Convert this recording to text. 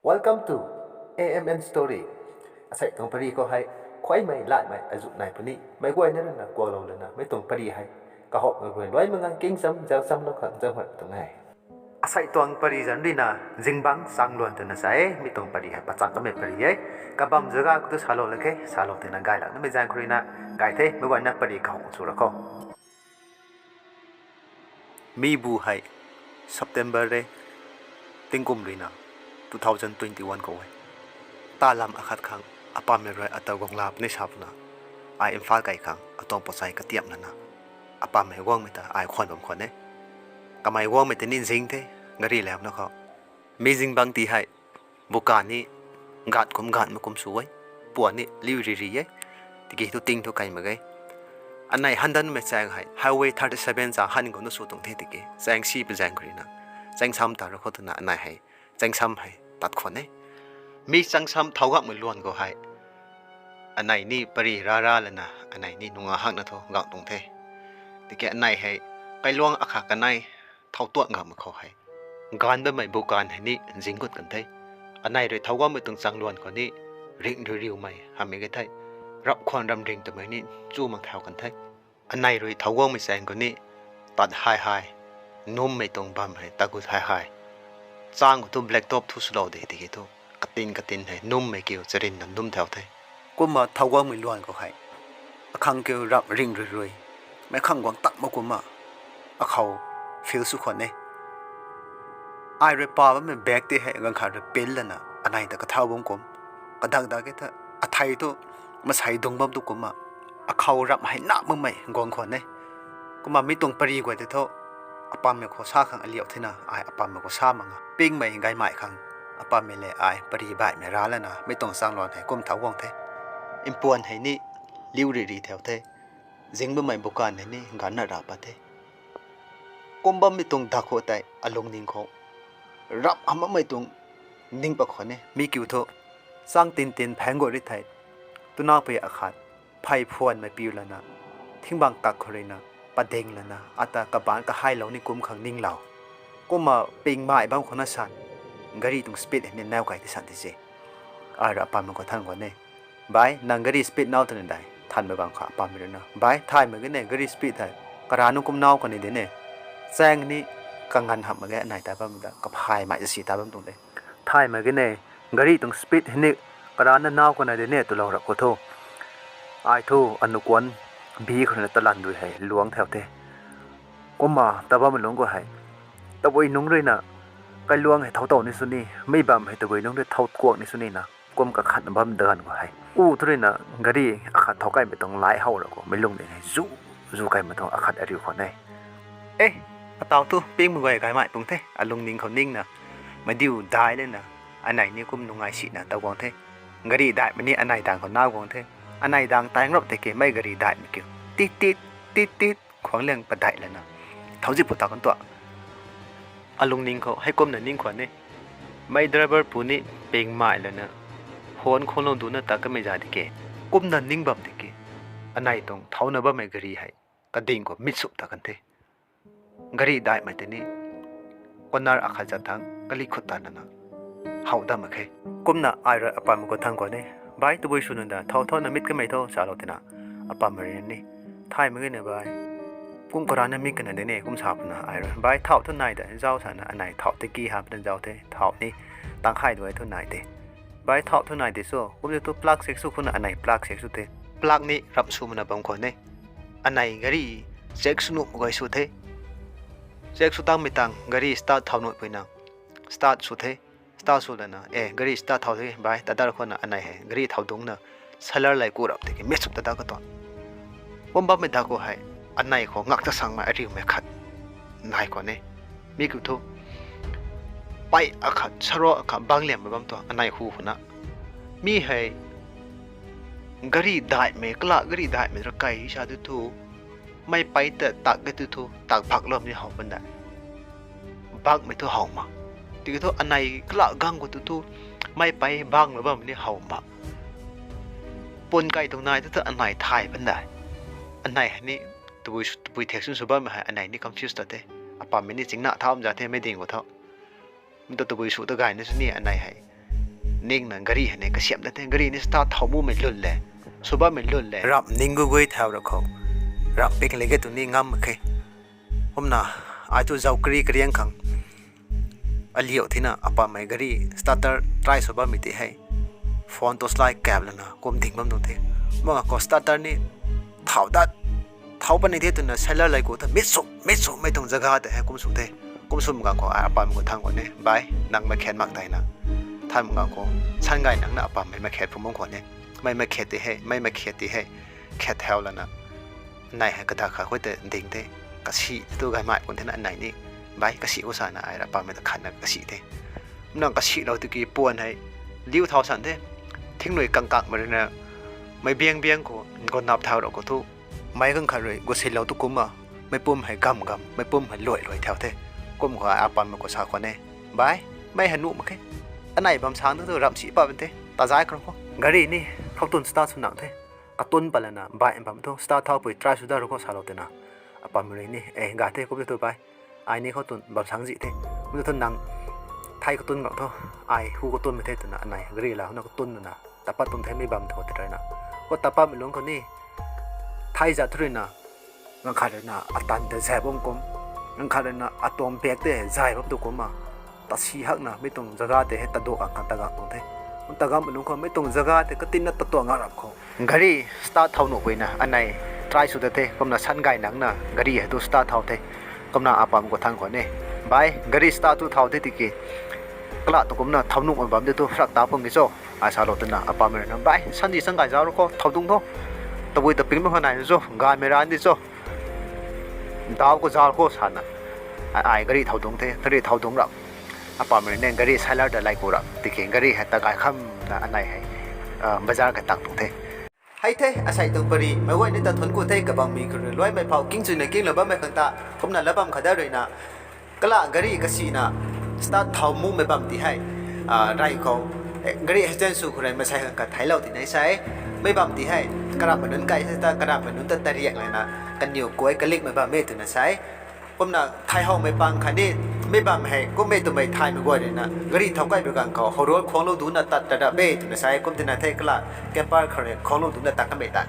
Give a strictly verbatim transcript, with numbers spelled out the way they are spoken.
Welcome to A M N Story. Asei tuang pari khou hei khuaymei latmei azuh nai puni, meic guayna ruina kuaklou lana mei tuang pari hei kahowmei guay luai mangang kingcham zauchamlou khang zauhuat tuang e. Asei tuang pari zanc ruina Zingbangc Changluan twna sa e. Mi tuang pari hei pachang kamei pari e. Kabam zaga khou tu salou la khe, salou tina gaylak namei zaeng khou ruina gay the. Meic guayna pari kahowmei chu ra khou. Mi bu hei September e, tingkum ruina two thousand twenty-one khou e. Talam akhat khang apammei rui ata guang lap ni sapna, ai Imphal kai khang atuang pochai katiamh lana, apammei guangmei ta ai khwan bam khwan e. Kamei guangmei tei ni zing the, gari lamna khou. Mi Zingbangc ti hei bukan ni gat kum gat ma kum sw e, puan ni liu riri e. Tiki thu ting thu kai mak ge. Anei handanmei chaeng hei highway thirty seven cha han khou na sw tuang the tiki chaeng si pu zaeng khou ruina chaeng sam ta ra khou twna anei hei chaeng sam hei tat khwan e. Mi chaeng sam thau gakmei luan khou hei anei ni pari ra ra lana anei ni nunga hakna thu gak tuang the. Tiki anei hei kailuang akhat kanei thau tuan gakmei khou hei ganv bammei bukan hei ni zing gut kan the. Anei rui thau gakmei tuang chaeng luan khou ni ring rui riumei hamei ge the. Rap khwan ram ring twmei ni chu mak thau kan the. Anei rui thau guangmei chaeng khou ni tat hei hei, nummei tuang bam hei tagut hei hei. Chang khou thu black top thu swlou de tiki thu katin katin hei nummei kiu charinna num thau the. Kumna thau guangmei luan khou hei akhang kiu rap ring rui rui, meic khang guang tak mak kumna akhou feel sw khwan e. Ai rui pa bammei bag tei hei ganv khat rui pin lana anei ta kathau bam kum, kadak dak ke tha, athei thu masei dung bam tu kumna akhou rap hei nak makmei guang khwan e. Kumna mi tuang pari guay tei thu apammei khou sa khang aliau thena ai apammei khou sa mak nga, pingmei gaymei khang apammei le ai pari baihmei ra lana mi tuang chaeng luan hei kum thau guang the. Mpuan hei ni liu riri thau the. Zing bammei bukan hei ni ganvna ra pat the. Kum bammei tuang dak khou tei alungning khou rap hamh makmei tuang ning pat khwan e. Mi kiu thu chaeng tin tin phang guay ri thei, twna pui akhat phey phuanmei piu lana thingbang kak khou ruina pading lana ata kabaanc kahailou ni kum khang ninglou. Kumna pingmei bam khou na san, gari tuang speed hei ni nau kai ti san ti se. Ai rui apammei khou than khwan e, Bai, nang gari speed nau twna dai? Thanmei bam khou apammei ruina, Bai, thaymei ge ne, gari speed hei karana kum nau kan ni de ne. Chaeng ni kanganv hamh mak ge, anei ta bam ta kaphaymei ta si ta bam tuang de. Thaymei ge ne, gari tuang speed hei ni karana nau kan ni de ne twlou rap khou thu, ai thu anukuan bi khou ruina talan dui hei luang thau the. Kumna ta bammei lungc khou hei tabui nungc ruina kailuang hei thau tow ni sw ni, mei bam hei tabui nungc rui thau kuak ni sw nina kum kakhatna bam daganv khou hei u thu ruina gari akhat thau kaimei tuang lai how ra khou mei lungning hei zu zu kaimei tuang akhat ariu khwan e. E, ataw thu pingmei guay gaymei tuang the, alungning khou ningna madiu dai lana anei ni kum nungai sina ta guang the. Gari daihmei ni anei dang khou nau guang the. Anei dang taeng rap tei ke mei gari daihmei kiu tit tit tit tit khwang liang padaih lana thau zi pu ta kan tuang. Alungning khou heikumna ning khwan e. Mei driver pu ni pingmei lana horn khwanlou duna ta kamei za di ke. Kumna ning bam di ke, anei tuang thauna bammei gari hei kading khou mit sup ta kan the. Gari daihmei tei ni corner akhat zat thangc kali khut ta nana how dam mak khe. Kumna ai rui apammei khou than khwan e, Bai, tabui sw nang da, thau thau na mit kamei tho, salou tina. Apammei rui ni, Thaymei ge ne bai, kum karana mit kana de ne, kum sa puna ai rui, Bai, thau thu nai da, zau sana anei thau tiki hap na zau the, thau ni tang khay duai thu nai de. Bai, thau thu nai de sw, kumna thu plug check sw khwna anei plug check sw the. Plug ni ramh sw mana bam khwan e. Anei gari check sw nuh mak guay sw the. Check sw tangmei tang gari start thau nuh puina start sw the. Start sw lana, e, gari start thau the bai, ta dar khwna anei hei gari thau dungcna salar lei ku rap tiki mit sup ta da ka tuang. Kum bammei dak khou hei anei khou ngak ta sangmei ariumei khat nai khwan e. Mi kiu thu pei akhat, saro akhat bang liammei bam tuang anei hu khwna. Mi hei gari daihmei, kala gari daihmei ra kai sa tu thu, mei pei ta tak ke tu thu, tak bak lou ni how pan da. Bakmei thu how mak. Tiki thu anei kala gang khou tu thu, mei pei bang lou bammei ni how mak. Pun kai tuang nai tu thu anei thay pan da. Anei hei ni tabui sw, tabui thek sw sw bammei hei anei ni confuse ta the. Apammei ni chingna thaumei za the mei ding khou tho. Mi tu tabui sw ta gayna sw ni anei hei ningna gari hei ni kasiam da the, gari ni start thau mumei lun le, sw bammei lun le. Ramh ning gugui thau ra khou, ramh ping le ge tu ni ngam mak khe. Kumna, ai tu zauc kari kariang khang aliu thina apammei gari starter try sw bammei ti hei, phone torchlight kap lana kum ding bam tuang the. Mak khou starter ni thau dat, thau puni the twna seller lei khou ta mit sw, mit swmei tuang jaga tei hei kum sw the. Kum swmei ganv khou ai apammei khou than khwan e, Bai, nang mei khat mak daina, than mak ganv khou, san gay nangna apammei mei khat phum bam khwan e. Mei mei khat ti hei, mei mei khat ti hei, khat thau lana, anei hei kadak kha khuay ta ding the, kasi tu gaymei pun thena anei ni, Bai, kasi o sana ai ra apammei ta khatna kasi the. Kumna kasilou tiki puan hei liu thau san the. Thingnui kang kakmei ruina, mei biang biang khou gonap thau ra khou thu, mei kang khat rui gusilou tu kumna, mei pum hei gam gam, mei pum hei luai luai thau the. Kum khou ai apammei khou sa khwan e, Bai, mei hei nuh mak khe. Anei bam sang tu tu ramh si pa bam the, ta zay karo khou. Gari ni khou tun start sw nang the. Katun pat lana bai bam thu, start thaupui try sw da ru khou salou twna, apammei rui ni, E, ga the, kum tu tu bai, ai ni khou tun bam sang zi the. Kum tu tu nang thei katun gang thu, ai hu katunmei the twna anei gari la na katun lana, tapat tuang the mei bam thu tei ruina. Khou tapatmei lungc khou ni, thei zat thu ruina, ganv khat ruina atan ta zay bam kum, ganv khat ruina atuang bag tei zay bam tu kumna, ta si hakna mei tuang jaga tei hei taduk ang khang tagak tuang the. Kum tagammei lungc khou mei tuang jaga tei katinna tatuang ngak rap khou, gari start thau nuh puina anei try sw ta the. Kumna san gay nangna gari hei tu start thau the. Kumna apam khou than khwan e, Bai, gari start tu thau the tiki, kala tu kumna thau nuhmei bam di tu rak ta pung ki cho? Ai salou twna apammei ruina, Bai, san di san gay zauc ru khou thau dungc tho. Tabui ta ping mak khou nai cho, gaymei ran di cho? Dau khou zauc khou sana, ai gari thau dungc the, gari thau dungc rap. Apammei rui ni gari seller ta lei khou rap tiki gari hei ta gay khamna anei hei bazar kha tang tuang the. Hei the, asei tuang pary meic guay ni ta thuanc ku the, kabangmei khou rui luaimei phou kingchuina kinglou bammei khang ta, kumna la bam khat da ruina, kala gari kasina start thau mumei bam ti hei, rey khou, gari hei chansw khou rui masei khang khat theiclou ti nei sei, mei bam ti hei, karamhmei nunc kai se ta, karamhmei nunc ta tariak lana, kaniw kuay kalikmei bam e twna sei. Kumna thei howmei pang khatni, mei bam hei kummei twmei thaymei guay ruina gari thau kai bi ganv khou howruan khuanglou dungcna tat ta dap e twna sei, kum tina the kala camper khou rui khuanglou dungcna tat kanmei ta.